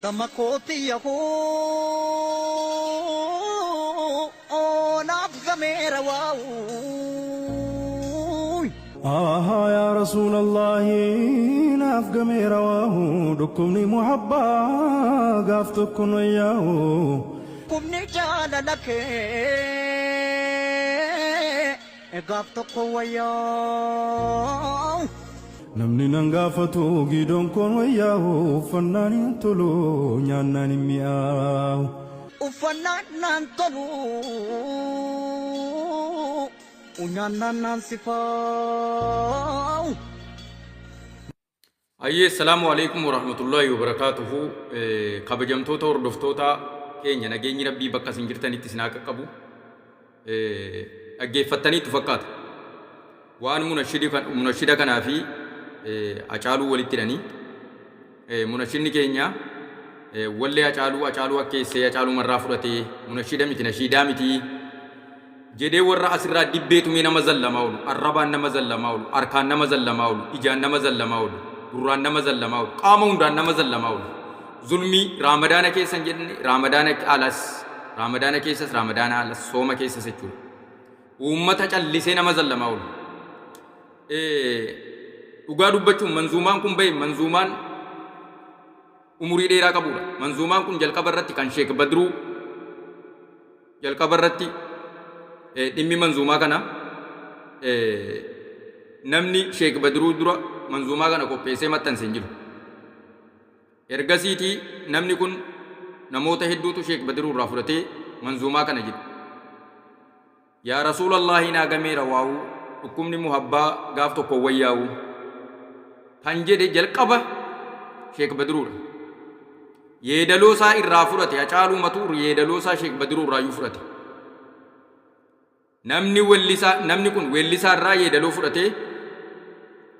Gama kooti yahoo naaf gameera waa'u. Ahaa yaa Rasuulallaahi naaf gameera waahu dhukkubni muhabbaa gaaf tokko nu yaa'u. Dhukkubni jaalala kee gaaf tokko wayyaa'u. Namni nan gaafatu giidoon koon wayyaa'u uffannaan hin tolu nyaannaan hin mi'aawu. Uffannaan naan tolu nyaannaan naan sifaa'u. Hayyee assalaamu alaikum warahmatullaahi wabarakaatuhu. Kabajamtoota hordoftoota keenya nageenyi rabbii bakka isin jirtanitti isin haa qaqqabu. Dhaggeeffattaniittu fakkaata. Waan munashida kanaa fi Hacaaluu walitti hidhanii munashidni keenya wallee Hacaaluu Hacaaluu akkeessee Hacaaluu marraa fudhatee munashida miti nashiidaa miti jedhee warra asirraa dibbee tumee nama zallamaa oolu arrabaan nama zallamaa oolu harkaan nama zallamaa oolu ijaan nama zallamaa oolu gurraan nama zallamaa oolu qaama hundaan nama zallamaa oolu zulmii raamadaana keessa hin jenne raamadaana alas raamadaana keessas raamadaana alas sooma keessas jechuudha. Uummata callisee nama zallamaa oolu. Dhugaa dubbachuun manzuumaan kun bahe manzuumaan umurii dheeraa qabudha. Manzuumaan kun jalqaba irratti kan Sheek Badruu jalqaba irratti dhimmi manzuumaa kana namni Sheek Badruu dura manzuumaa kana qopheessee maxxanse hin jiru. Ergasiitii namni kun namoota hedduutu Sheek Badiruu irraa fudhatee manzuumaa kana jedhe. Yaa Rasuulallaahi naa gameera waawuu dhukkubni muhabbaa gaaf tokko wayyaa'u kan jedhe jalqaba Sheek Badiruudha. Yeedaloo isaa irraa fudhate Hacaaluu Matuu yeedaloo isaa Sheek Badiruu irraayyuu fudhate. Namni wellisaa namni kun weellisaa irraa yeedaloo fudhatee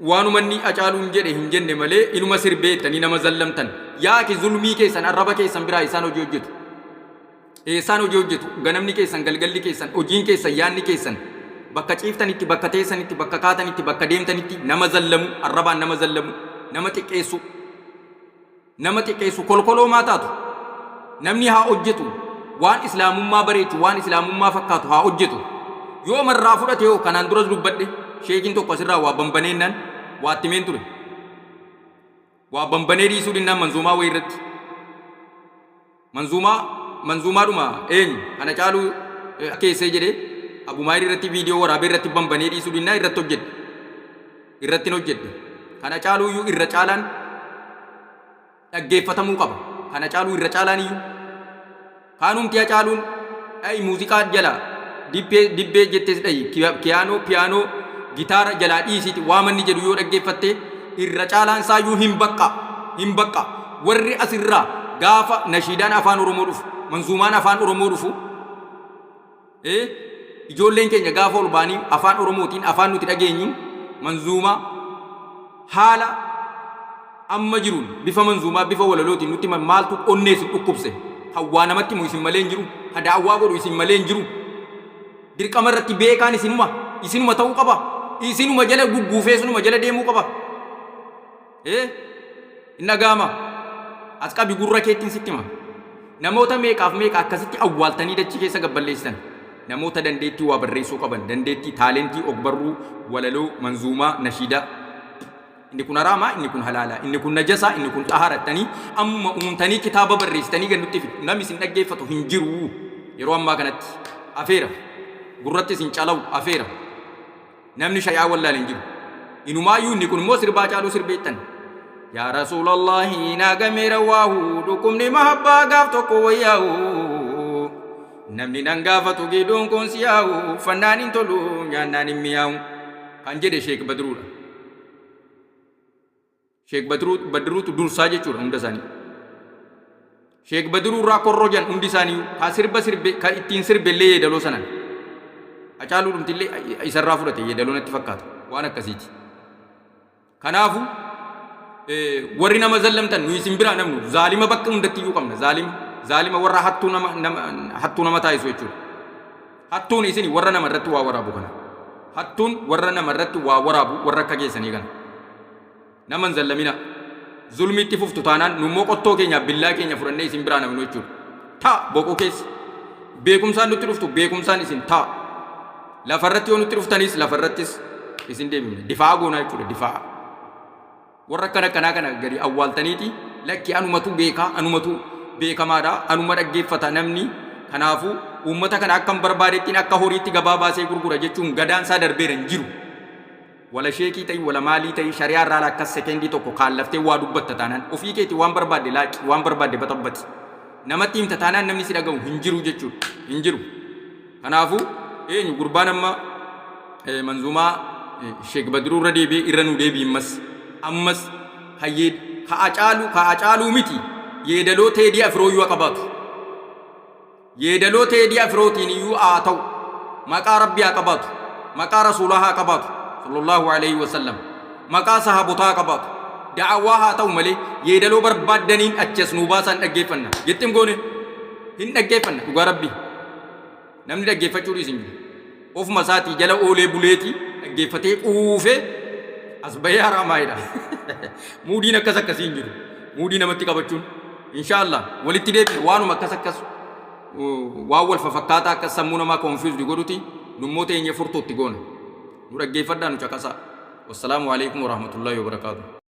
waanuma inni Hacaaluun jedhe hin jenne malee inuma sirbee jettanii nama zallamtan. Yaaki zulmii keessan arraba keessan biraa isaan hojii hojjetu. Eessaan hojii hojjetu ganamni keessan galgalli keessan hojiin keessan yaanni keessan bakka ciiftanitti bakka teessanitti bakka kaatanitti bakka deemtanitti nama zallamu arrabaan nama zallamu nama xiqqeessu Nama xiqqeessu kolkoloo maa taatu? Namni haa hojjetu. Waan islaamummaa bareechu, waan islaamummaa fakkaatu haa hojjetu. Yoo marraa fudhate hoo kanaan duras dubbadhe sheekiin tokko asirraa waa banbaneennaan waa itti himeen ture. Waa banbanee dhiisuu dinnaan manzuumaa wayii irratti. Manzuumaa manzuumaadhuma eenyu kana caaluu akkeessee jedhee Abu Maayir irratti viidiyoo waraabee irratti banbanee dhiisuu dinnaa irratti hojjedhe. Irratti hin hojjedhe. Kana caaluuyyuu irra caalaan dhaggeeffatamuu qaba. Kana caaluu irra caalaan iyyuu kaanumti Hacaaluun dha'i muuziqaa jalaa dibbee dibbee jettes dha'i kiyaanoo piyaanoo gitaara jalaa dhiisiiti waamanni jedhu yoo dhaggeeffatte irra caalaan isaayyuu hin baqqa hin baqqa warri asirraa gaafa nashiidaan afaan oromoo dhufu manzuumaan afaan oromoo dhufu Ijoolleen keenya gaafa ol ba'anii afaan Oromootiin afaan nuti dhageenyuun manzuumaa haala amma jiruun bifa manzuumaa bifa walalootiin nutti himan maaltu onnee isin dhukkubse? Kan waa namatti himu isin malee hin jiru. Kan da'awwaa godhu isin malee hin jiru. Dirqama irratti beekaan isinuma. Isinuma ta'uu qaba. Isinuma jala gugguufee isinuma jala deemuu qaba. Ee hin dhaga'ama. As qabi gurra keettiin sitti hima. Namoota meeqaaf meeqa akkasitti awwaaltanii dachii keessa gabballeessitan. Namoota dandeettii waa barreessuu qaban, dandeettii taalentii ogbarruu, walaloo, manzuumaa, nashiidaa. Inni kun haraamaa, inni kun halaalaa, inni kun najasaa, inni kun xahaara jettanii ammuma uumtanii kitaaba barreessitanii gad nutti fidu. Namni isin dhaggeeffatu hin jiru. Yeroo ammaa kanatti afeera. Gurratti isin calawu afeera. Namni shari'aa wallaale hin jiru. Inumaayyuu inni kun immoo sirbaa Hacaaluu sirbeettan. Yaa Rasuulallaahi naa gameera waahu dhukkubni mahabbaa gaaf tokko wayyaa'u. Namni nan gaafatu giduun kun si yaa'u uffannaan hin tolu nyaannaan hin mi'aawu. Kan jedhe Sheek Badruudha. Sheek Badruu Badruutu dursaa jechuudha hunda isaanii. Sheek Badruu irraa korrojan hundi isaanii ka sirba sirbe ka ittiin sirbe illee yeedaloo sanan. Hacaaluu dhumti illee isarraa fudhate yeedaloo natti fakkaata waan akkasiiti. Kanaafu warri nama zallamtan nu isin biraa namnu zaalima bakka hundatti iyyuu qabna zaalima zaalima warra hattuu nama nama hattuu nama taasisu jechuudha. Hattuun isin warra nama irratti waa waraabu kana. Hattuun warra nama irratti waa waraabu warra akka keessanii kana. Nama hin zallaminaa. Zulmiitti fuftu taanaan nummoo qottoo keenyaaf billaa keenya fudhannee isin biraa namnu jechuudha. Taa boquu keessa. Beekumsaan nutti dhuftu beekumsaan isin taa. Lafarratti yoo nutti dhuftanis lafarrattis isin deebifna. Difaa'a goonaa jechuudha difaa'a. Warra akkana akkanaa kana gadi awwaaltaniiti lakki anumatu beekaa anumatu beekamaadha anuma dhaggeeffata namni kanaafuu uummata kana akkan barbaadettiin akka horiitti gabaa baasee gurgura jechuun gadaan isaa darbeera hin jiru. Wala sheekii ta'i wala maalii ta'i shari'aa irraa akkas sekendii tokko kaallaftee waa dubbatta taanaan ofii keetii waan barbaadde laaqi waan barbaadde baxabbati. Namatti himta taanaan namni si dhaga'u hin jiru jechuudha hin jiru. Kanaafuu eenyu gurbaan amma manzuumaa Sheek Badiruu irra deebi'ee irra nu deebi'i ammas ammas ka acaalu ka acaaluu miti yeedaloo Teedii Afiroo iyyuu haa qabaatu. Yeedaloo Teedii Afirootiin iyyuu haa ta'u maqaa Rabbii haa qabaatu maqaa Rasuulaa haa qabaatu sallallahu alayhi wa sallam maqaa sahaabotaa haa qabaatu da'awaa haa ta'u malee yeedaloo barbaaddaniin achi as nuu baasaan dhaggeeffanna jettim goone hin dhaggeeffanna dhugaa Rabbii. Namni dhaggeeffachuu dhiisu hin jiru. Ofuma isaatii jala oolee buleeti dhaggeeffatee quufee as bahee haraamaa jedha. Muudiin akkas akkasii hin jiru. Muudii namatti qabachuun. Inshaallah walitti deebina waanuma akkas akkas waan wal fafakkaataa akkas sammuu namaa confused godhuti nummoo teenyee furtuu itti goona. Nu dhaggeeffadhaa nu caqasaa. Wassalaamu alaikum warahmatullahi wabarakaatuh.